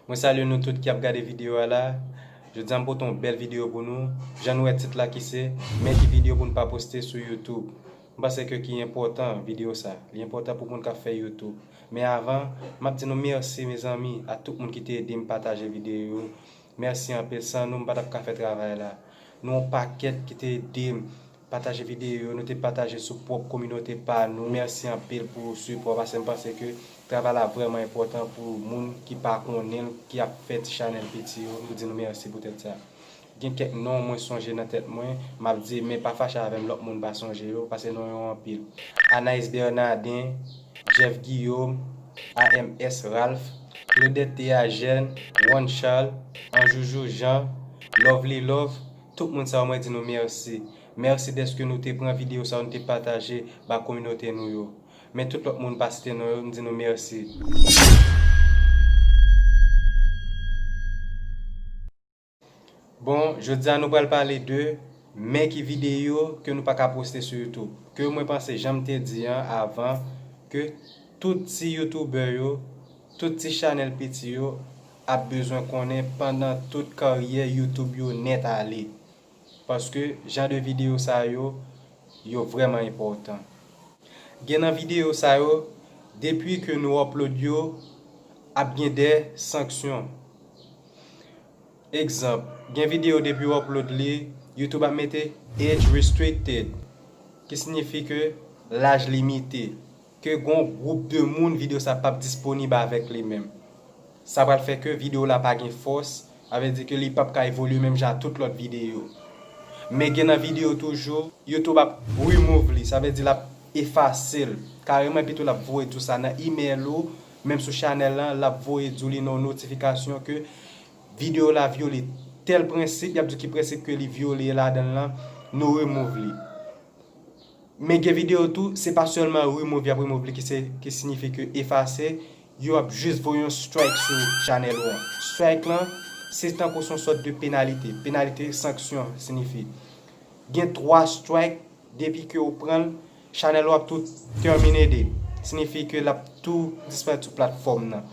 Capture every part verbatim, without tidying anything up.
Mwen salye nou tout ki ap gade videyo a la. Jodi a m pote yon bèl videyo pou nou. Jan nou wè tit la ki se, men ki videyo pou n pa poste sou YouTube. M panse ke ki enpòtan videyo sa. Li enpòtan pou moun k ap fè YouTube. Men avan, m ap di nou mèsi mezanmi a tout moun ki te ede m pataje videyo yo. Mèsi anpil, san nou m pa t ap ka fè travay la. Nou yon pakèt ki te ede m pataje videyo, nou te pataje sou pwòp kominote pa nou. Mèsi anpil pou sipò, paske m panse ke travay la vrèman enpòtan pou moun ki pa konnen l, ki ap fè ti chanèl piti yo. Nou di nou mèsi poutèt sa. Gen kèk non mwen sonje nan tèt mwen, m ap di, men pa fache avè m, lòt moun pa sonje yo, paske non yo anpil. Anaïs Bernardin, Jeff Guillaume, A M S Ralph, Claudette Théagène, Juan Charles, Anjoujou Jean, Lovely Love, tout moun sa yo mwen di nou mèsi. Mèsi dèske nou te pran videyo sa yo, nou te pataje ba kominote nou yo. Men tout lòt moun pa site non yo, m di nou mèsi. Bon, jodi a nou pral pale de men ki videyo ke nou pa ka poste sou YouTube. Ke mwen panse, jan m te di an avan, ke tout ti youtubè yo, tout ti chanèl piti yo ap bezwen konnen pandan tout karyè YouTube yo nèt ale. Paske jan de videyo sa yo, yo vrèman enpòtan. Gen nan videyo sa yo, depi ke nou upload yo, ap gen de sanksyon. Egzanp, gen videyo depi w upload li, YouTube ap mete age restricted, ki siyifi ke laj limite, ke gon gwoup de moun videyo sa p ap disponib avèk li menm. Sa pral fè ke videyo la pa gen fòs, sa vle di ke li p ap ka evolye menm jan ak tout lòt videyo. Men gen nan videyo toujou, YouTube ap remove li, sa vle di l ap efase l kareman, epi tou l ap voye di w sa nan email ou, menm sou chanèl lan, l ap voye di w li nan yon notifikasyon ke videyo la vyole tèl prensip, y ap di w ki prensip ke li vyole ladan l lan, nou remove li. Men gen videyo tou, se pa sèlman remove y ap remove li ki se, ki siyifi ke efase, yo ap jis voye yon strike sou chanèl ou an. Strike lan, se tankou se yon sòt de penalite. Penalite, sanksyon, siyifi. Gen twa strike, depi ke ou pran l, chanèl ou ap tou terminate. Siyifi ke l ap tou disparèt sou platfòm nan.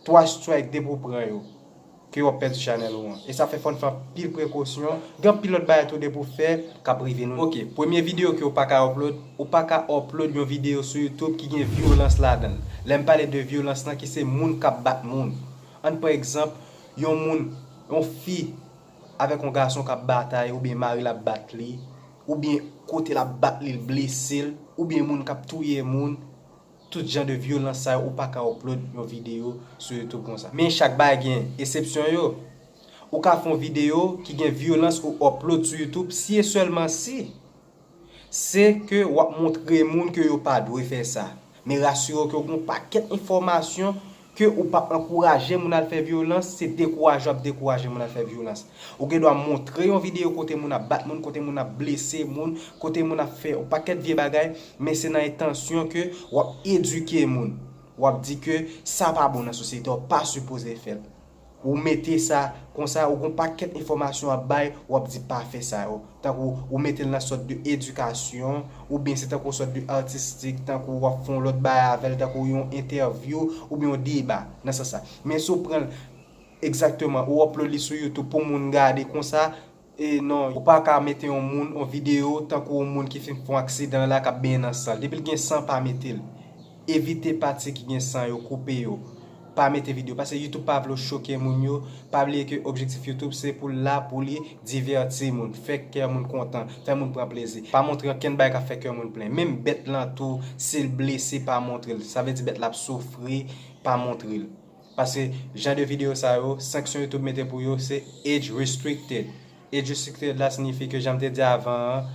Twa strike depi w pran yo, ke w ap pèdi chanèl ou an. E sa fè fò n fè anpil prekosyon. Gen anpil lòt bagay tou depi w fè k ap rive nou. Oke, premye videyo ke w pa ka upload, ou pa ka upload yon videyo sou YouTube ki gen vyolans ladan l. Lè m pale de vyolans lan, ki se moun k ap bat moun. Ann pran egzanp, yon moun, yon fi avèk yon gason k ap batay, oubyen mari l ap bat li, oubyen kote l ap bat li, l blese l, oubyen moun k ap touye moun. Tout jan de vyolans sa yo, ou pa ka upload yon videyo sou YouTube konsa. Men chak bagay gen eksepsyon yo. Ou ka fè yon videyo ki gen vyolans ou upload sou YouTube si e sèlman si se ke w ap montre moun ke yo pa dwe fè sa. Men rasire w ke w gen yon pakèt enfòmasyon ke ou p ap ankouraje moun al fè vyolans, se dekouraje w ap dekouraje moun al fè vyolans. Ou gen dwa montre yon videyo kote moun ap bat moun, kote moun ap blese moun, kote moun ap fè yon pakèt vye bagay, men se nan entansyon ke w ap edike moun. W ap di ke sa pa bon nan sosyete, w pa sipoze fè l. Ou mete sa konsa, ou gon pakèt enfòmasyon w ap bay, w ap di pa fè sa yo. Tankou ou mete l nan sòt de edikasyon, oubyen se tankou sòt de atistik, tankou w ap fè yon lòt bagay avè l, tankou yon entèvyou, oubyen yon deba, nan sans sa. Men si w pran l egzakteman, ou upload li sou YouTube pou moun gade konsa, e non, ou pa ka mete yon moun, yon videyo, tankou yon moun ki fin fè yon aksidan la, k ap benyen nan san l. Depi l gen san, pa mete l. Evite pati ki gen san yo, koupe yo. Pa mete videyo. Paske YouTube pa vle w choke moun yo. Pa bliye ke objektif YouTube se pou l la pou li divèti moun, fè kè moun kontan, fè moun pran plezi. Pa montre okenn bagay k ap fè kè moun plen. Menm bèt lan tou, si l blese, pa montre l. Sa vle di bèt la ap soufri, pa montre l. Paske jan de videyo sa yo, sanksyon YouTube mete pou yo, se age restricted. Age restricted la siyifi ke, jan m te di avan an,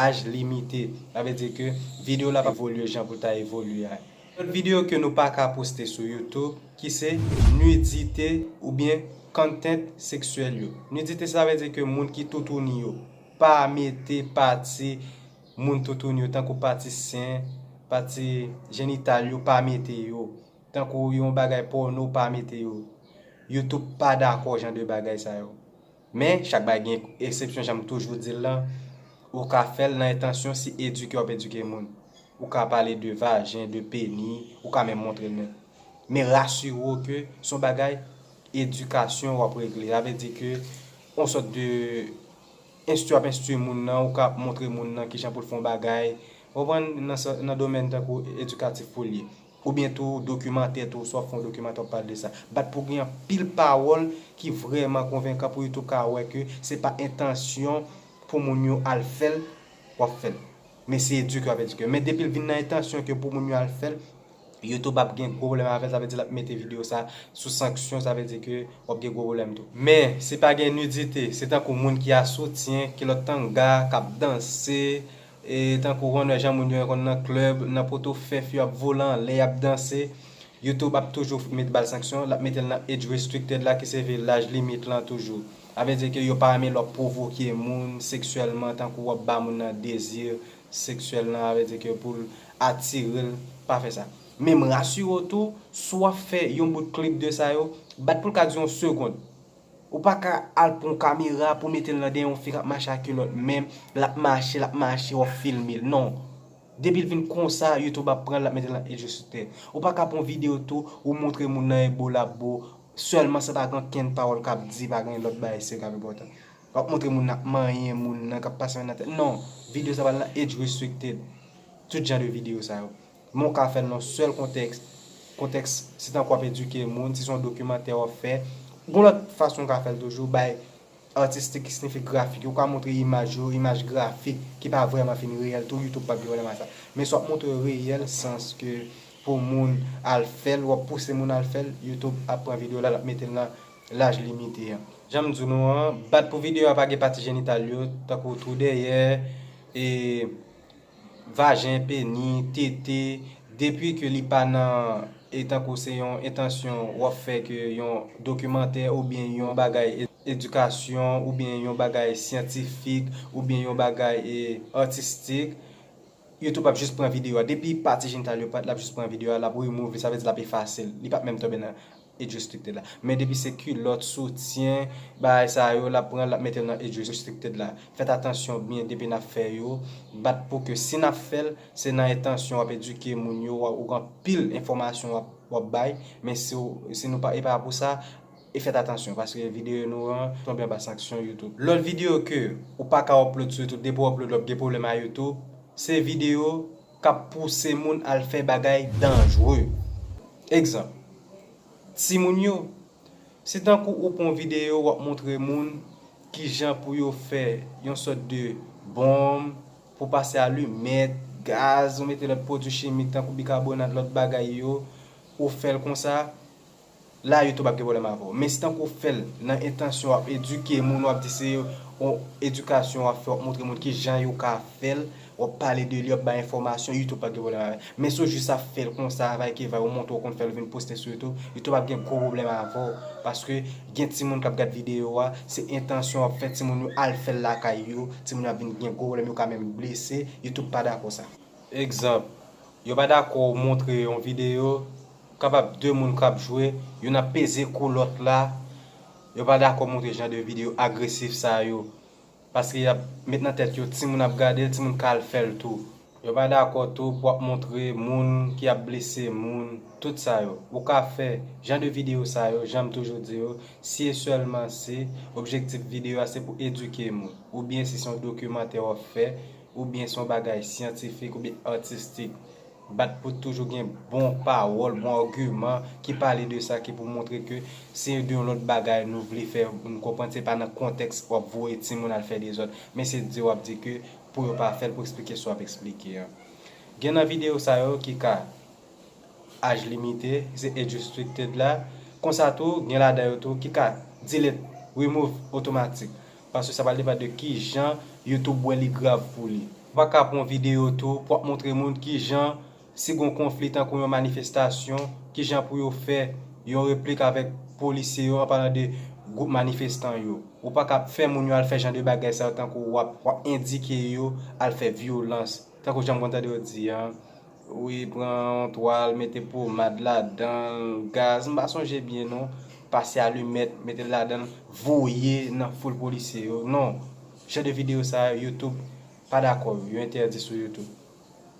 aj limite. Sa vle di ke videyo la pa evolye jan pou l ta evolye a. Lòt videyo ke nou pa ka poste sou YouTube, ki se nidite oubyen content seksyèl yo. Nidite, sa vle di ke moun ki toutouni yo, pa mete pati moun toutouni yo, tankou pati sen, pati jenital yo, pa mete yo. Tankou yon bagay pòno, pa mete yo. YouTube pa dakò jan de bagay sa yo. Men, chak bagay gen eksepsyon, jan m toujou di l lan. Ou ka fè l nan entansyon si edike w ap edike moun. Ou ka pale de vajen, de peni, ou ka menm montre l menm. Men rasire w ke se yon bagay edikasyon w ap regle. Sa vle di ke yon sòt de enstwi w ap enstwi moun nan, ou ka montre moun nan kijan pou l fè yon bagay. Ou konprann? Nan sa, nan domèn tankou edikatif pou l ye. Oubyen tou, dokimantè tou, si w ap fè yon dokimantè, w ap pale de sa. Bat pou gen anpil pawòl ki vrèman konvenkan pou YouTube ka wè ke se pa entansyon pou moun yo al fè l, w ap fè l. Men se edike w ap edike. Men depi l vin nan entansyon ke pou moun yo al fè l, YouTube ap gen gwo pwoblèm avè l, sa vle di l ap mete videyo sa sou sanksyon, sa vle di ke w ap gen gwo pwoblèm tou. Men, si pa gen nidite, se tankou moun ki asouti, kilòt tanga, k ap danse, e tankou w konn wè jan moun yo konn nan klèb, nan poto fèf, yo ap vole anlè, y ap danse, YouTube ap toujou met ba l sanksyon, l ap mete l nan age restricted la, ki se vle laj limit lan toujou. Sa vle di ke yo pa renmen lè w ap pwovoke moun seksyèlman, tankou w ap ba moun nan dezi seksyèl lan, sa vle di ke pou l atire l, pa fè sa. Men m rasire w tou, si w ap fè yon bout klip de sa yo, bat pou l ka di yon segonn. Ou pa ka al pran yon kamera pou mete l nan dèyè yon fi k ap mache ak kilòt, men l ap mache, l ap mache, w ap filme l. Non. Depi l vin konsa, YouTube ap pran l, l ap mete l nan age restricted. Ou pa ka pran yon videyo tou, ou montre moun nan e bo l ap bo, sèlman san pa gen okenn pawòl k ap di, pa gen lòt bagay serye k ap enpòtan. W ap montre moun nan ap manyen moun nan, k ap pase men nan tèt. Non, videyo sa pral nan age restricted. Tout jan de videyo sa yo. Men w ka fè l nan sèl kontèks. Kontèks, se tankou w ap edike moun, si se yon dokimantè w ap fè. Gon lòt fason w ka fè l toujou, bay artistik ki siyifi grafik. Ou ka montre imaj yo, imaj grafik ki pa vrèman fin reyèl tou, YouTube p ap gen pwoblèm ak sa. Men si w ap montre reyèl, sans ke pou moun al fè l, w ap pouse moun al fè l, YouTube ap pran videyo la, l ap mete l nan laj limite an. Jan m di nou an, bat pou videyo a pa gen pati jenital yo, tankou twou dèyè, e, vajen, peni, tete, depi ke li pa nan, e tankou se yon entansyon w ap fè ke yon dokimantè oubyen yon bagay e-, edikasyon oubyen yon bagay syantifik oubyen yon bagay, e, atistik, YouTube ap jis pran videyo a. Depi pati jenital yo pa t, l ap jis pran videyo a, l ap remove li, sa vle di l ap efase l. Li p ap menm tonbe nan age restricted la. Men depi se kilòt, soutyen, bagay sa yo, l ap pran, l ap mete l nan age restricted la. Fèt atansyon byen depi n ap fè yo. Bat pou ke si n ap fè l, se nan entansyon w ap edike moun yo, w ap, ou gen anpil enfòmasyon w ap, w ap bay, men si w, si nou pa, e pa pou sa, e fèt atansyon, paske videyo nou an tonbe anba sanksyon YouTube. Lòt videyo ke ou pa ka upload sou YouTube, depi w upload, w ap gen pwoblèm a YouTube, se videyo k ap pouse moun al fè bagay danjre. Egzanp, timoun yo. Se tankou ou pran yon videyo, w ap montre moun kijan pou yo fè yon sòt de bonm, pou pase alimèt, gaz, ou mete lòt pwodui chimik tankou bikabonat, lòt bagay yo, ou fè l konsa, la YouTube ap gen pwoblèm avè w. Men si tankou w fè l nan entansyon w ap edike moun, w ap di se yon edikasyon w ap fè, w ap montre moun kijan yo ka fè l, w ap pale de li, w ap bay enfòmasyon, YouTube p ap gen pwoblèm avè l. Men si w jis ap fè l konsa, vay ke vay, ou montre w konn fè l, ou vin poste sou YouTube, YouTube ap gen gwo pwoblèm avè w. Paske gen timoun k ap gad videyo a, se entansyon w ap fè timoun yo al fè l lakay yo, timoun yo ap vin gen gwo pwoblèm, yo ka menm blese, YouTube pa dakò sa. Egzanp, yo pa dakò w montre yon videyo, kapab de moun k ap jwe, youn ap peze kou lòt la, yo pa dakò w montre jan de videyo agresif sa yo. Paske y ap met nan tèt yo, timoun ap gade l, timoun ka al fè l tou. Yo pa dakò tou pou w ap montre moun ki ap blese moun, tout sa yo. Ou ka fè jan de videyo sa yo, jan m toujou di yo, si e sèlman si objektif videyo a se pou edike moun, oubyen si se yon dokimantè w ap fè, oubyen se yon bagay syantifik oubyen atistik. Bat pou toujou gen bon pawòl, bon agiman ki pale de sa, ki pou montre ke se de yon lòt bagay nou vle fè moun konprann, se pa nan kontèks w ap voye timoun al fè dezòd, men se di w ap di ke pou yo pa fè l, pou eksplike sa w ap eksplike an. Gen nan videyo sa yo ki ka age limite, ki se age restricted la. Konsa tou, gen ladan yo tou ki ka delete, remove otomatik. Paske sa pral depann de kijan YouTube wè li grav pou li. Ou pa ka pran yon videyo tou pou w ap montre moun kijan, si gon konfli tankou yon manifestasyon, kijan pou yo fè yon replik avèk polisye yo, an palan de gwoup manifestan yo. Ou pa ka fè moun yo al fè jan de bagay sa yo tankou w ap, w ap endike yo al fè vyolans. Tankou jan m konn tande yo di an, wi, pran yon twal, mete pomad ladan l, gaz, m pa sonje byen non, pase alimèt, mete l ladan l, voye nan foul polisye yo. Non, jan de videyo sa yo, YouTube pa dakò yo, yo entèdi sou YouTube.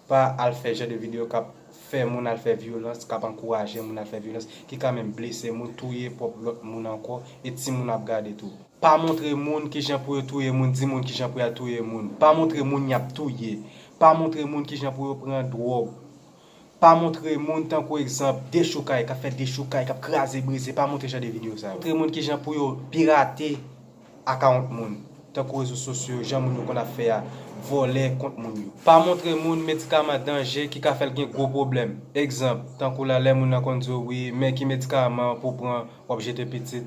Pa al fè jan de videyo k ap fè moun al fè vyolans, k ap ankouraje moun al fè vyolans, ki ka menm blese moun, touye pwòp lòt moun ankò, e timoun ap gade tou. Pa montre moun kijan pou yo touye moun, di moun kijan pou y al touye moun. Pa montre moun y ap touye. Pa montre moun kijan pou yo pran dwòg. Pa montre moun tankou egzanp, dechoukay, k ap fè dechoukay, k ap kraze brize. Pa montre jan de videyo sa yo. Montre moun kijan pou yo pirate akawont moun, tankou rezo sosyo, jan moun yo konn ap fè a, vòlè kont moun yo. Pa montre moun medikaman danje ki ka fè l gen gwo pwoblèm. Egzanp, tankou la, lè moun nan konn di w, wi, men ki medikaman pou w pran, w ap jete pitit.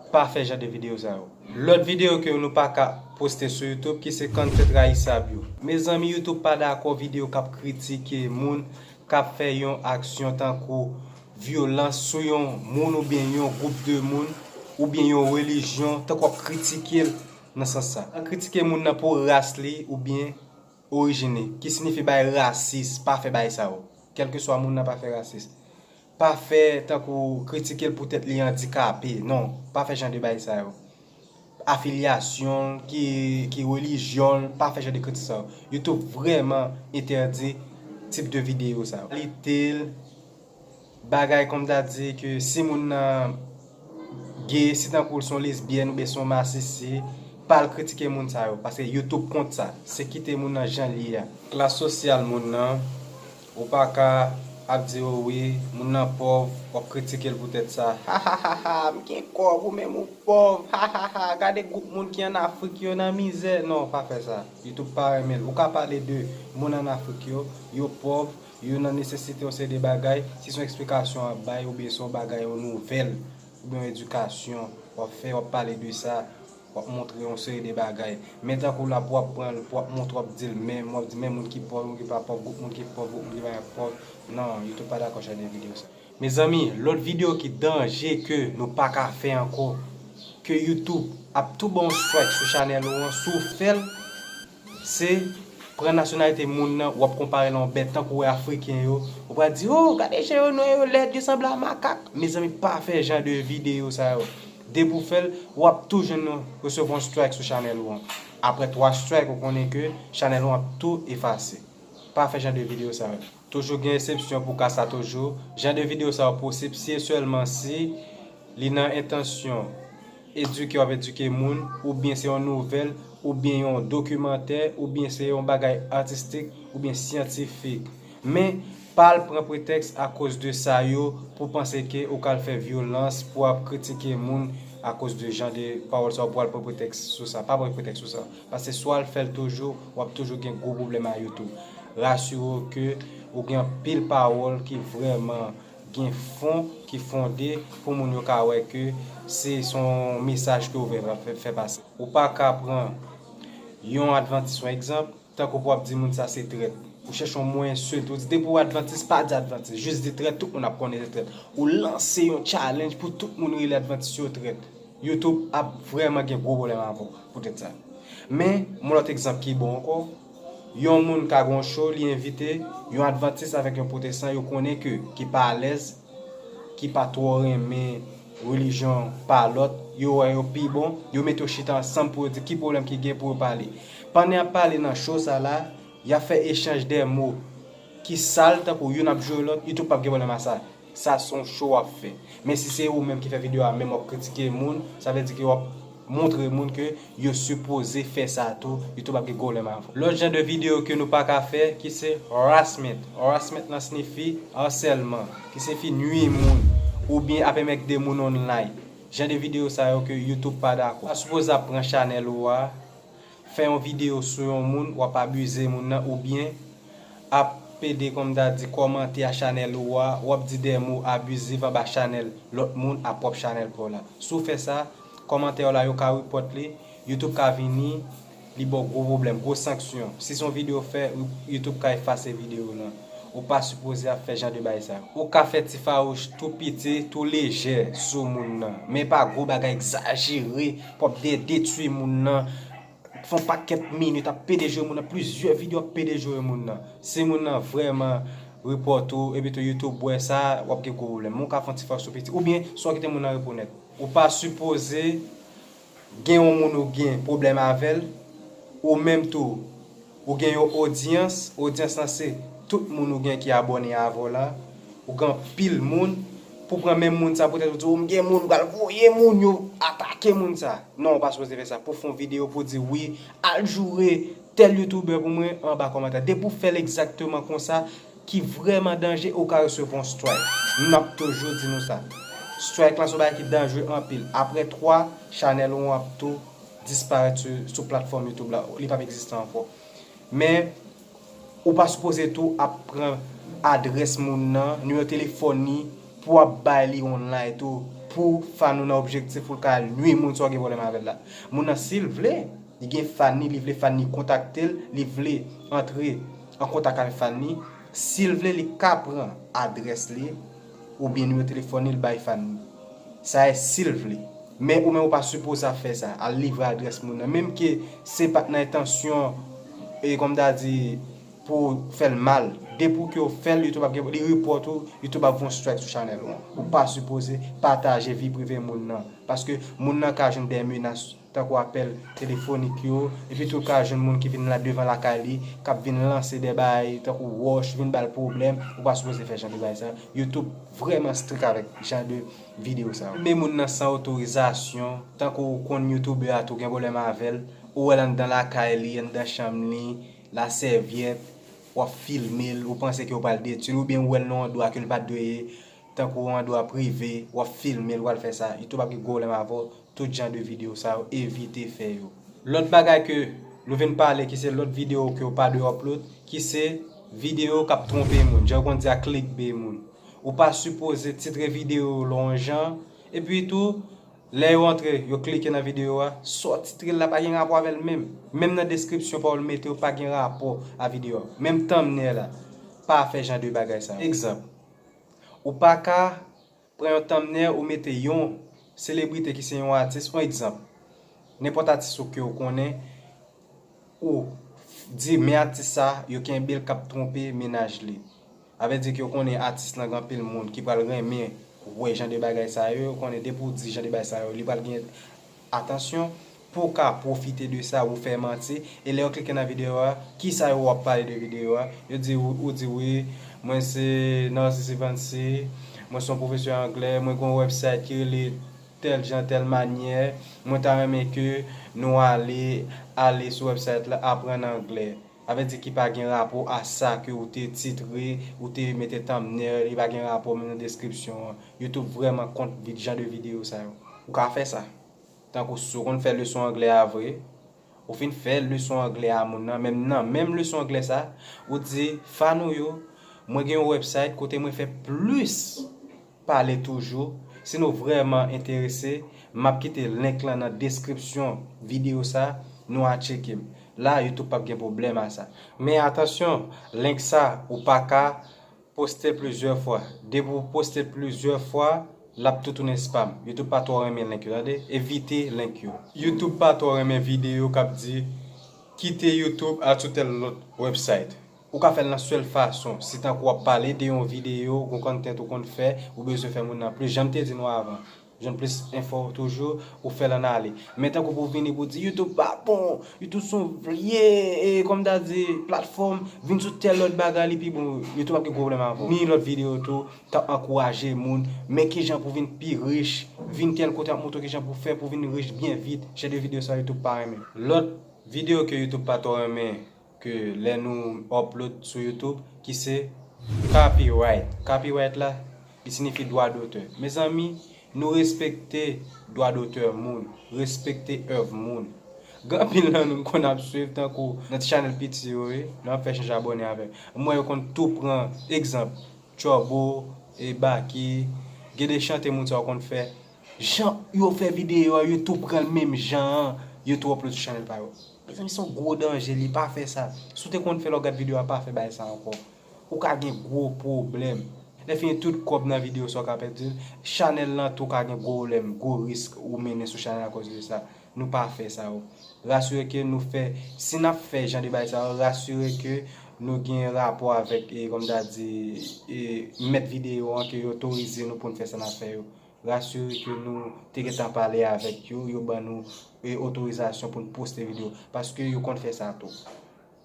Pa fè jan de videyo sa yo. Lòt videyo ke nou pa ka poste sou YouTube, ki se Content Rayisab yo. Mezanmi, YouTube pa dakò videyo k ap kritike moun, k ap fè yon aksyon tankou vyolans sou yon moun oubyen yon gwoup de moun, oubyen yon relijyon, tankou w ap kritike l nan sans sa. Kritike moun nan pou ras li oubyen orijin li, ki siyifi bay rasis, pa fè bagay sa yo. Kèlkeswa moun nan, pa fè rasis. Pa fè tankou kritike l poutèt li andikape. Non, pa fè jan de bagay sa yo. Afilyasyon l, ki, ki relijyon l, pa fè jan de kritik sa yo. YouTube vrèman entèdi tip de videyo sa yo. Kalite l, bagay kòm ta di ke si moun nan gay, si tankou l se yon lesbyèn oubyen se yon masisi, pa al kritike moun sa yo, paske YouTube kont sa. Se kite moun nan jan l ye a. Klas sosyal moun nan, ou pa ka ap di, o wi, moun nan pòv, w ap kritike l poutèt sa. Ha, ha, ha, ha, m gen kòb, ou menm ou pòv. Ha, ha, ha, gade gwoup moun ki ann Afrik yo nan mizè. Non, pa fè sa. YouTube pa renmen l. Ou ka pale de moun ann Afrik yo, yo pòv, yo nan nesesite yon seri de bagay. Si se yon eksplikasyon w ap bay, oubyen se yon bagay, yon nouvèl, oubyen yon edikasyon w ap fè, w ap pale de sa, w ap montre yon seri de bagay. Men tankou la pou w ap pran l, pou w ap montre, w ap di l, men, w ap di, men moun ki pòv, moun ki pa pòv, gwoup moun ki pòv, gwoup moun ki pa pòv. Non, YouTube pa dakò jan de videyo sa. Mezanmi, lòt videyo ki danje ke nou pa ka fè ankò, ke YouTube ap tou ba w strike sou chanèl ou an, si w fè l, se pran nasyonalite moun nan, w ap konpare l a yon bèt, tankou w wè Afriken yo, ou pral di, o, gade jan yo nwè, yo lèd, yo sanble a makak. Mezanmi, pa fè jan de videyo sa yo. Depi w fè l, w ap tou jwenn, resevwa yon strike sou chanèl ou an. Apre twa strike, ou konnen ke chanèl ou an ap tou efase. Pa fè jan de videyo sa yo. Toujou gen eksepsyon pou ka sa toujou. Jan de videyo sa yo posib si e sèlman si li nan entansyon edike w ap edike moun, oubyen se yon nouvèl, oubyen yon dokimantè, oubyen se yon bagay atistik, oubyen syantifik. Men, pa al pran pretèks akoz de sa yo pou panse ke ou ka al fè vyolans, pou w ap kritike moun akoz de jan de pawòl sa yo, pou w al pran pretèks sou sa. Pa pran pretèks sou sa. Paske si w al fè l toujou, w ap toujou gen gwo pwoblèm a YouTube. Rasire w ke ou gen anpil pawòl ki vrèman gen fon, ki fonde, pou moun yo ka wè ke se, se yon mesaj ke w vle fè, fè pase. Ou pa ka pran yon advantis, yon egzanp, tankou pou w ap di moun sa se trèt. Ou chèche yon mo ensilte, ou di depi w advantis, pa di advantis, jis di trèt, tout moun ap konnen se trèt. Ou lanse yon challenge pou tout moun rele advantis yo trèt. YouTube ap vrèman gen gwo pwoblèm avè w poutèt sa. Men, yon lòt egzanp ki bon ankò, yon moun ka gen yon show, li envite yon advantis avèk yon pwotestan, yo konnen ke, ki pa alèz, ki pa twò renmen relijyon pa lòt, yo wè yo pi bon, yo mete yo chita ansanm pou yo di ki pwoblèm ki gen pou yo pale. Pandan y ap pale nan show sa la, y ap fè echanj de mo ki sal, tankou youn ap joure lòt, YouTube p ap gen pwoblèm a sa. Sa se yon show w ap fè. Men si se ou menm ki fè videyo a, menm w ap kritike moun, sa vle di ke w ap montre moun ke yo sipoze fè sa tou, YouTube ap gen pwoblèm avè w. Lòt jan de videyo ke nou pa ka fè, ki se harassment. Harassment lan siyifi asèlman, ki siyifi nwi moun, oubyen ap enmègde moun online. Jan de videyo sa yo ke YouTube pa dakò. Ou pa sipoze ap pran chanèl ou a, fè yon videyo sou yon moun, w ap abize moun nan, oubyen ap pede, kòm ta di, kòmante a chanèl ou a, w ap di de mo abizif anba chanèl lòt moun, a pwòp chanèl pa w la. Si w fè sa, kòmantè w la, yo ka report li, YouTube ka vini, li ba w gwo pwoblèm, gwo sanksyon. Si se yon videyo w fè, YouTube ka efase videyo w lan. Ou pa sipoze ap fè jan de bagay sa yo. Ou ka fè ti fawouch tou piti, tou lejè sou moun nan. Men pa gwo bagay egzajere, pou ap de-, detwi moun nan. Fè yon pakèt minit ap pede joure moun nan, plizyè videyo ap pede joure moun nan. Si moun nan vrèman repòte w, epi tou YouTube wè sa, w ap gen gwo pwoblèm. Men w ka fè yon ti fawouch tou piti. Oubyen, si w kite moun nan reponèt. Ou pa sipoze gen yon moun ou gen pwoblèm avè l, ou menm tou, Ou gen yon odyans, odyans lan se tout moun ou gen ki abòne avè w la, ou gen anpil moun, pou pran menm moun sa poutèt ou di, "O, m gen moun, m pral voye moun yo atake moun sa." Non, ou pa sipoze fè sa. Pou fè yon videyo pou di, "Wi, al joure tèl youtubè pou mwen," anba kòmantè. Depi w fè l egzakteman konsa, ki vrèman danje, ou ka resevwa yon strike. M ap toujou di nou sa. Strike lan se yon bagay ki danje anpil. Apre twa, chanèl ou an ap tou disparèt sou, sou platfòm YouTube la. Li p ap egziste ankò. Men, ou pa sipoze tou ap pran adrès moun nan, nimewo telefòn li, pou w ap bay li online tou, pou fan ou nan objektif pou l ka nwi moun sa w gen pwoblèm avè l la. Moun nan, si l vle, li gen fan li, li vle fan li kontakte l, li vle antre an kontak avèk fan li, si l vle, li ka pran adrès li oubyen nimewo telefòn li, l bay fan li. Sa e si l vle. Men ou menm ou pa sipoze ap fè sa, al livre adrès moun nan. Menm ke se pa t nan entansyon, e kòm ta di, pou fè l mal. Depi w ke w fè l, YouTube ap gen, li report ou, YouTube ap voye yon strike sou chanèl ou an. Ou pa sipoze pataje vi prive moun nan. Paske moun nan ka jwenn de menas, tankou apèl telefonik yo, epi tou ka jwenn moun ki vin la devan lakay li, k ap vin lanse de bagay tankou wòch, vin ba l pwoblèm, ou pa sipoze fè jan de bagay sa. YouTube vrèman strik avèk jan de videyo sa yo. Filme moun nan san otorizasyon, tankou ou konn youtubè a tou gen pwoblèm avè l, ou wè l anndan lakay li, anndan chanm li, lasèvyèt, w ap filme l, ou panse ke w pral detwi l, oubyen ou wè l nan yon andwa ke l pa t dwe ye, tankou yon andwa prive, w ap filme l, w al fè sa, YouTube ap gen gwo pwoblèm avè w, tout jan de videyo sa yo, evite fè yo. Lòt bagay ke nou vin pale, ki se lòt videyo ke w pa dwe upload, ki se videyo k ap twonpe moun, jan yo konn di a clickbait moun. Ou pa sipoze titre videyo w lè yon jan, epi tou, lè yo antre, yo klike nan videyo a, sa w titre l la pa gen rapò avè l menm. Menm nan deskripsyon pa w l mete yo pa gen rapò a videyo a. Menm thumbnail la, pa fè jan de bagay sa yo. Egzanp, ou pa ka pran yon thumbnail ou mete yon selebrite ki se yon atis, yon egzanp, nenpòt atis ou ke w konnen, ou di men atis sa, yo kenbe l k ap twonpe mennaj li. Sa vle di ke w konnen atis lan gen anpil moun ki pral renmen wè jan de bagay sa yo, yo konnen depi w di jan de bagay sa yo, li pral gen atansyon pou w ka pwofite de sa, ou fè manti, e lè yo klike nan videyo a, kisa yo wè w ap pale de videyo a, yo di ou, ou di wi, mwen se Narcisse Evancy, mwen se yon pwofesè anglè, mwen gen yon website ki rele tèl jan, tèl manyè, mwen ta renmen ke nou ale, ale sou website la, aprann anglè. Sa vle di ki pa gen rapò a sa ke ou te titre, ou te mete thumbnail, li pa gen rapò menm nan deskripsyon an. YouTube vrèman kont jan de videyo sa yo. Ou ka fè sa. Tankou si w konn fè leson anglè a vre, ou fin fè leson anglè a moun nan, menm nan menm leson anglè sa, ou di, fan ou yo, mwen gen yon website kote mwen fè plis pale toujou. Si nou vrèman enterese, m ap kite link lan nan deskripsyon videyo sa, nou a tcheke m. La, YouTube p ap gen pwoblèm a sa. Men atansyon, link sa, ou pa ka poste l plizyè fwa. Depi w poste l plizyè fwa, l ap tou tounen spam. YouTube pa twò renmen link yo, tande? Evite link yo. YouTube pa twò renmen videyo k ap di, kite YouTube, al sou tèl lòt website. Ou ka fè l nan sèl fason. Si tankou w ap pale de yon videyo, gon content ou konn fè, ou bezwen fè moun nan plis. Jan m te di nou avan, jwenn plis enfo toujou, ou fè l ann ale. Men tankou pou w vini pou w di, YouTube pa bon, YouTube se yon vye, e, kòm ta di, platfòm, vin sou tèl lòt bagay, li pi bon, YouTube ap gen gwo pwoblèm avè w. Ni lòt videyo tou, k ap ankouraje moun, men kijan pou vin pi rich, vin tèl kote ap montre w kijan pou fè pou vin rich byen vit, jan de videyo sa YouTube pa renmen. Lòt videyo ke YouTube pa twò renmen, ke lè nou upload sou YouTube, ki se copyright. Copyright la, li siyifi dwa dotè. Mezanmi, nou respekte dwa dotè moun, respekte èv moun. Gen anpil nan nou m konn ap swiv tankou nan ti chanèl piti yo, wi, lè m ap fè chanje abòne avè m. M wè yo konn tou pran egzanp, Turbo, e Baky, gen de chante moun sa yo konn fè. Jan yo fè videyo a, yo tou pran l menm jan an, yo tou upload sou chanèl pa yo. Mezanmi, se yon gwo danje, li pa fè sa. Si w te konn fè lè w gad videyo a, pa fè bagay sa ankò. Ou ka gen gwo pwoblèm. Lè fini tout kòb nan videyo sa w ka pèdi l, chanèl lan tou ka gen gwo pwoblèm, gwo risk ou mennen sou chanèl akoz de sa. Nou pa fè sa yo. Rasire ke nou fè, si n ap fè jan de bagay sa yo, rasire ke nou gen rapò avèk, e, kòm ta di, e, mèt videyo an, ke yo otorize nou pou n fè sa n ap fè yo. Rasire ke nou te gentan pale avèk yo, yo ban nou, e, otorizasyon pou n poste videyo. Paske yo konn fè sa tou.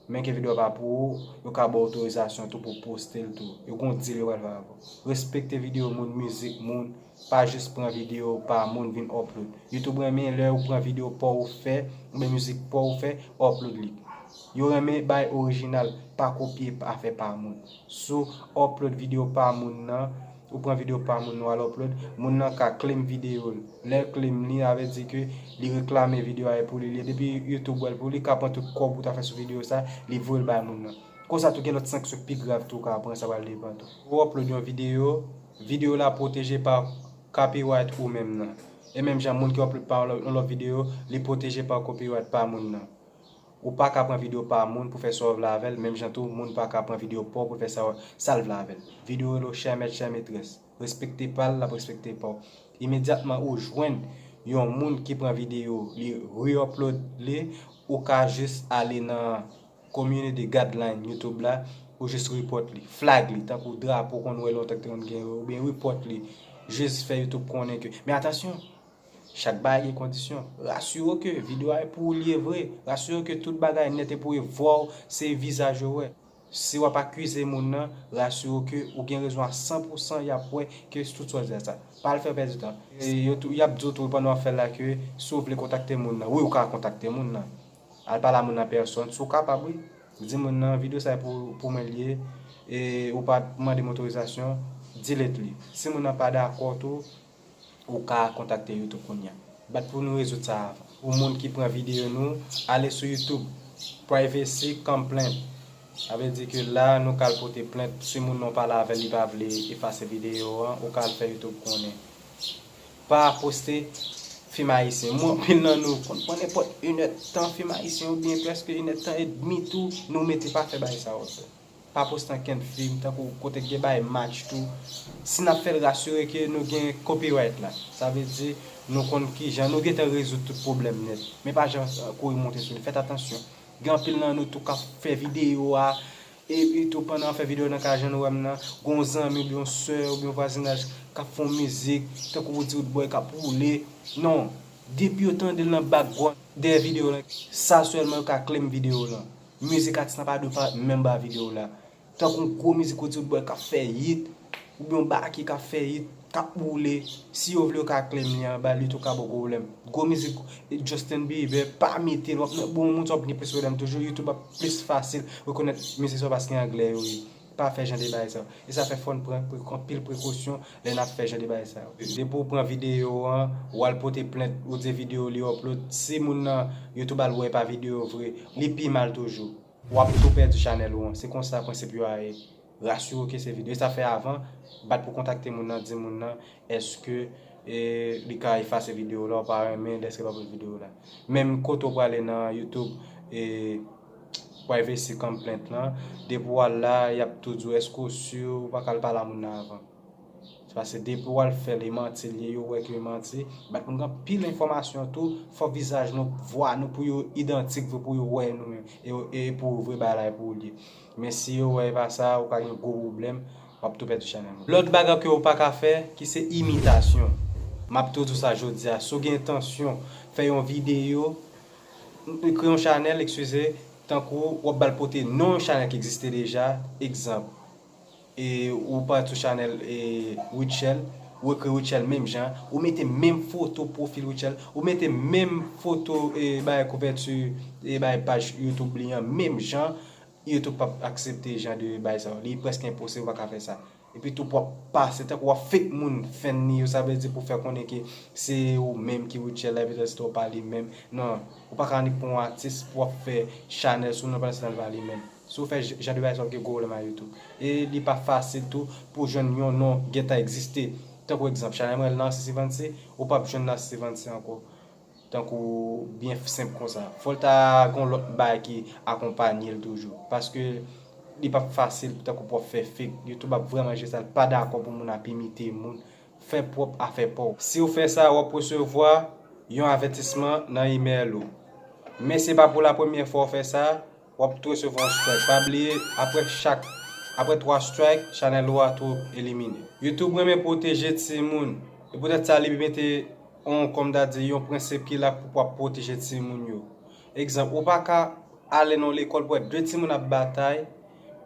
Men ke videyo a pa pou ou, yo ka ba w otorizasyon tou pou w poste l tou. Yo gon deal yo pral fè avè w. Respekte videyo moun, mizik moun, pa jis pran videyo pa moun vin upload. YouTube renmen lè ou pran videyo pa w ou fè, oubyen mizik pa w ou fè, upload li. Yo renmen bay orijinal, pa kopye afè pa moun. Si w upload videyo pa moun nan, ou pran videyo pa moun nan w al upload, moun nan ka claim videyo l. Lè l claim li, sa vle di ke li reklame videyo a e pou li li ye. Depi YouTube wè l pou li, li ka pran tout kòb ou ta fè sou videyo sa, li voye l bay moun nan. Konsa tou gen lòt sanksyon pi grav tou ou ka pran, sa pral depann tou. Ou upload yon videyo, videyo la pwoteje pa copyright ou menm nan. E menm jan moun ki upload pa yon lòt videyo, li pwoteje pa copyright pa moun nan. Ou pa ka pran videyo pa moun pou fè sa w vle avè l, menm jan tou moun pa ka pran videyo pa w pou fè sa, sa l vle avè l. Videyo yo chè mèt chè metrès. Respekte pa l, l ap respekte pa w. Imedyatman ou jwenn yon moun ki pran videyo, li re-upload li, ou ka jis ale nan community guideline YouTube la, ou jis report li, flag li, tankou drapo konn wè lontan ki te konn gen yo, oubyen report li, jis fè YouTube konnen ke, men atansyon, chak bagay gen kondisyon. Rasire w ke videyo a e pou ou li ye vre. Rasire w ke tout bagay nèt e pou ou ye, vwa w, se vizaj yo wè. Si w ap akize moun nan, rasire w ke ou gen rezon a san pou san, y ap wè ke tout sa w di a sa. Pa al fè w pèdi tan. E yo tou, y ap di w tou pandan w ap fè l la ke si w vle kontakte moun nan, wi, ou ka kontakte moun nan. Al pale a moun nan pèsòn, si w kapab, wi. Di moun nan, videyo sa e pou, pou mwen li ye, e ou pa mande m otorizasyon, delete li. Si moun nan pa dakò tou, ou ka kontakte YouTube kounye a. Bat pou nou rezoud sa avan. Pou moun ki pran videyo nou, ale sou YouTube, privacy complaint. Sa vle di ke la, nou ka al pote plent. Si moun nan w pale avè l, li pa vle efase videyo an, ou ka al fè YouTube konnen. Pa poste fim ayisyen. Mwen, anpil nan nou konn pran nenpòt inèdtan fim ayisyen oubyen prèske inèdtan edmi tou, nou mete pa fè bagay sa yo. Pa poste ankenn fim, tankou kote k gen bay match tou. Si n ap fè l, rasire ke nou gen copyright la. Sa vle di, nou konn kijan, nou gentan rezoud tout pwoblèm nèt. Men pa jan, eh, kouri monte sou li. Fèt atansyon. Gen anpil nan nou tou k ap fè videyo a, e, e tou pandan w ap fè videyo nan ka jan nou wè m nan, gon zanmi oubyen yon sè oubyen yon vwazinaj k ap fè yon mizik, tankou ou di Roodboy k ap woule. Non, depi yo tande l nan background, dèyè videyo lan, sa sèlman yo ka claim videyo lan. Mizik atis lan pa dwe pa menm ba videyo la. Tankou yon gwo mizik ou di Roodboy k ap fè hit, oubyen yon Baky k ap fè hit, k ap woule, si yo vle yo ka claim li anba li tou ka ba w pwoblèm. Gwo mizik, eh, Justin Bieber, pa mete l, w ap nan bon moun sa w ap gen plis pwoblèm toujou, YouTube ap plis fasil rekonèt mizik sa w paske anglè yo ye. Pa fè jan de bagay sa yo. E sa fè fò n pran pre-, anpil prekosyon lè n ap fè jan de bagay sa yo. Depi w pran videyo an, w al pote plent, ou di videyo li upload, si moun nan YouTube al wè pa videyo vre, li pi mal toujou. W ap tou pèdi chanèl ou an. Se konsa prensip yo a ye. Rasire w ke se videyo. E sa fè avan, bat pou kontakte moun nan, di moun nan, èske, e, li ka efase videyo la, ou pa renmen, èske l pa post videyo la. Menm kote w prale nan YouTube, e, privacy complaint lan, depi w al la, y ap tou di w, èske w si, ou pa ka al pale a moun nan avan. Se paske depi w al fè l, e manti l ye, yo wè ke e manti. Bat pou n gen anpil enfòmasyon tou, fò vizaj nou, vwa nou pou yo idantik vre, pou yo wè nou menm, e, e pou vre bagay la e pou ou l ye. Men si yo wè e pa sa, ou ka gen gwo pwoblèm, w ap tou pèdi chanèl ou. Lòt bagay ke ou pa ka fè, ki se imitasyon. M ap tou di w sa jodi a, si w gen entansyon fè yon videyo, kreye yon chanèl, eskize, tankou w ap ba l pote non yon chanèl ki egziste deja, egzanp, e ou pati sou chanèl, e, Rutshelle, ou ekri Rutshelle menm jan, ou mete menm foto pwofil Rutshelle, ou mete menm foto, e, bagay kouvèti, e, bagay paj YouTube li an menm jan, YouTube p ap aksepte jan de bagay sa yo. Li prèske enposib ou pa ka fè sa. Epi tou pou w ap pase, tankou w ap fake moun fan li yo, sa vle di pou fè konnen ke se ou menm ki Rutshelle la, epi tansi w pa li menm. Non, ou pa ka annik pran yon atis pou w ap fè chanèl sou non pandan se tan l pa li menm. Si w fè j-, jan de bagay sa, w gen gwo pwoblèm ak YouTube. E li pa fasil tou pou w jwenn yon non gentan egziste. Tankou egzanp, chanèl mwen Narcisse Vancy, ou p ap jwenn Narcisse Vancy ankò. Tankou byen senp konsa. Fò l ta gon lòt bagay ki akonpanye l toujou. Paske li p ap fasil tankou pou w ap fè fake. YouTube ap vrèman jere sa, l pa dakò pou moun ap imite moun. Fè pwòp afè pa w. Si w fè sa, w ap resevwa yon avètisman nan imèl ou. Men se pa pou la premyè fwa w fè sa, w ap tou resevwa yon strike. Pa bliye, apre chak, apre twa strike, chanèl ou a tou elimine. YouTube renmen pwoteje timoun. E poutèt sa, li mete yon, kòm ta di, yon prensip ki la pou, pou ap pwoteje timoun yo. Egzanp, ou pa ka ale nan yon lekòl pou wè de timoun ap batay,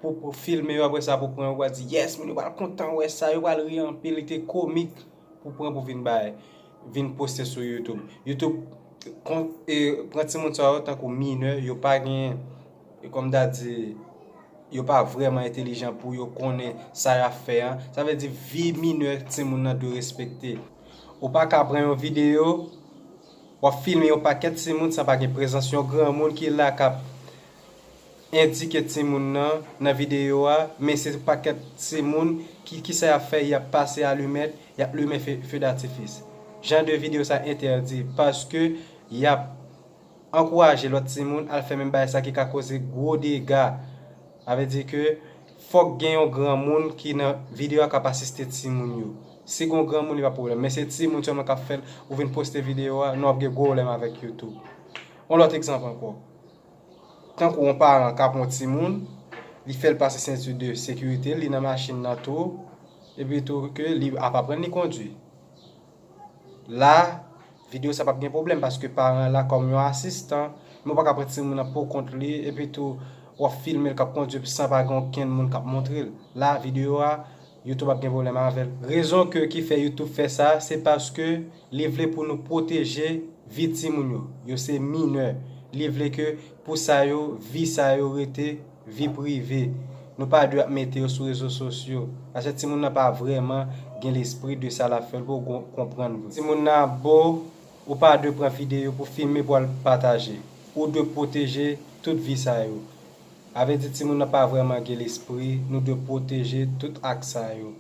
pou, pou filme yo, apre sa pou pran yo, pou di, yes, moun yo pral kontan wè sa, yo pral ri anpil, li te komik, pou pran pou vin bay, vin poste sou YouTube. YouTube kon, e, pran timoun sa yo tankou minè, yo pa gen, e, kòm ta di, yo pa vrèman entelijan pou yo konnen sa y ap fè an. Sa vle di vi minè timoun nan dwe respekte. Ou pa ka pran yon videyo, w ap filme yon pakèt timoun san pa gen prezans yon granmoun ki la k ap endike timoun nan nan videyo a, men se pakèt timoun ki, kisa y ap fè, y ap pase alimèt, y ap limen fe, fe datifis. Jan de videyo sa entèdi paske y ap ankouraje lòt timoun al fè menm bagay sa ki ka koze gwo dega. Sa vle di ke fòk gen yon granmoun ki nan videyo a k ap asiste timoun yo. Si gen yon granmoun, li pa pwoblèm. Men se timoun sèlman k ap fè l, ou vin poste videyo a, nou ap gen gwo pwoblèm avèk YouTube. Yon lòt egzanp ankò. Tankou yon paran k ap yon timoun, li fè l pase senti de sekirite, li nan machin nan tou, epi tou ke li ap aprann li kondwi. La, videyo sa p ap gen pwoblèm paske paran an la kòm yon asistan, men w pa ka pran timoun nan pou kont li, epi tou w ap filme l k ap kondwi san pa gen okenn moun k ap montre l. La, videyo a, YouTube ap gen pwoblèm avè l. Rezon ke ki fè YouTube fè sa, se paske li vle pou nou pwoteje vi timoun yo. Yo se minè. Li vle ke pou sa yo, vi sa yo rete vi prive. Nou pa dwe ap mete yo sou rezo sosyo. Paske timoun nan pa vrèman gen lespri de sa l ap fè l pou gon-, konprann vre. Timoun nan abo, ou pa dwe pran videyo pou filme pou al pataje. Ou dwe pwoteje tout vi sa yo. Sa vle di timoun nan pa vrèman gen lespri, nou dwe pwoteje tout ak sa yo.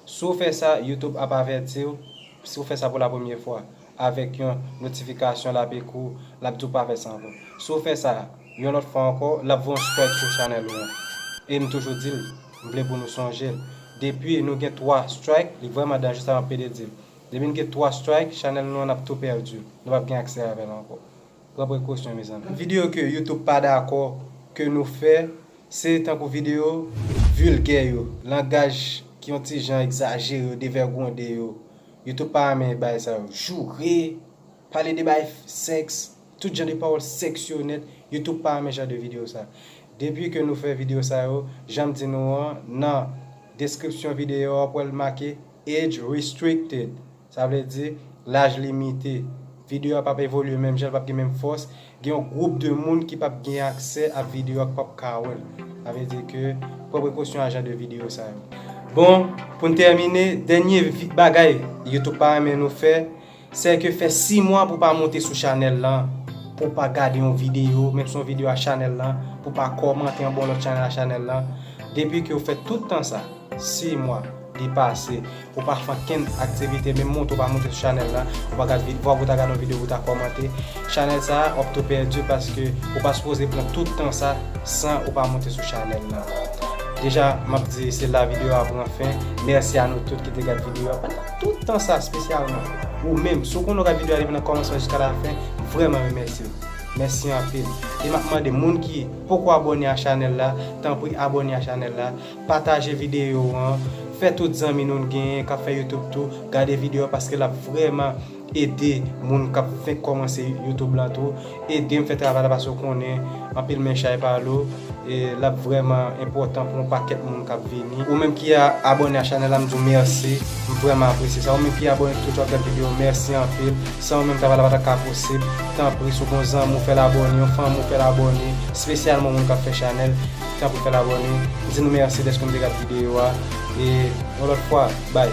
Si w fè sa, YouTube ap avèti w, si w fè sa pou la premyè fwa, avèk yon notifikasyon l ap ekri w, l ap di w pa fè sa ankò. Si w fè sa yon lòt fwa ankò, l ap voye yon strike sou chanèl ou an. E m toujou di l, m vle pou nou sonje l. Depi nou gen twa strike, li vrèman danje sa m ap pede di l. Depi n gen twa strike, chanèl nou an ap tou pèdi. Nou p ap gen aksè avè l ankò. Pran prekosyon, mezanmi. Videyo ke YouTube pa dakò ke nou fè, se tankou videyo vilgè yo, langaj ki yon ti jan egzajere yo, devègonde yo. YouTube pa renmen bagay sa yo. Joure, pale de bagay sèks, tout jan de pawòl sèks yo nèt, YouTube pa renmen jan de videyo sa. Depi ke nou fè videyo sa yo, jan m di nou an, nan deskripsyon videyo a, w ap wè l make age restricted. Sa vle di, laj limite. Videyo a p ap evolye menm jan, l p ap gen menm fòs. Gen yon gwoup de moun ki p ap gen aksè a videyo a, k p ap ka wè l. Sa vle di ke pran prekosyon a jan de videyo sa yo. Bon, pou n tèmine, dènye vi-, bagay YouTube pa renmen nou fè, se ke fè sis mwa pou w pa monte sou chanèl lan, pou w pa gade yon videyo, menm si yon videyo a chanèl lan, pou w pa kòmante anba yon lòt chanèl a chanèl lan. Depi ke w fè tout tan sa, sis mwa, li pase, ou pa fè ankenn aktivite, menm monte ou pa monte sou chanèl la, ou pa gad vid-, fòk ou ta gade yon videyo pou ta kòmante. Chanèl sa a, w ap tou pèdi paske ou pa sipoze pran tout tan sa san ou pa monte sou chanèl la. Deja, m ap di se la videyo a pran fen. Mèsi a nou tout ki te gad videyo a pandan tout tan sa espesyalman. Ou menm, si w konnen w gad videyo a depi nan kòmansman jiska lafen, m vrèman remèsye w. Mèsi anpil. E m ap mande moun ki poko abòne a chanèl la, tanpri abòne a chanèl la, pataje videyo an, fè tout zanmi nou n genyen k ap fè YouTube tou gade videyo an paske l ap vrèman ede moun k ap fenk kòmanse YouTube lan tou. Ede m fè travay la paske w konnen anpil men chay pa lou. E l ap vrèman enpòtan pou yon pakèt moun k ap vini. Ou menm ki a abòne a chanèl la, m di w mèsi. M vrèman apresye sa. Ou menm ki abòne toujou ap gad videyo, mèsi anpil. San ou menm, travay la pa t ap ka posib. Tanpri, si w gen yon zanmi w, fè l abòne, yon fanmi w, fè l abòne. Espesyalman moun k ap fè chanèl, tanpri fè l abòne. M di nou mèsi dèske nou te gad videyo a. E yon lòt fwa, bay.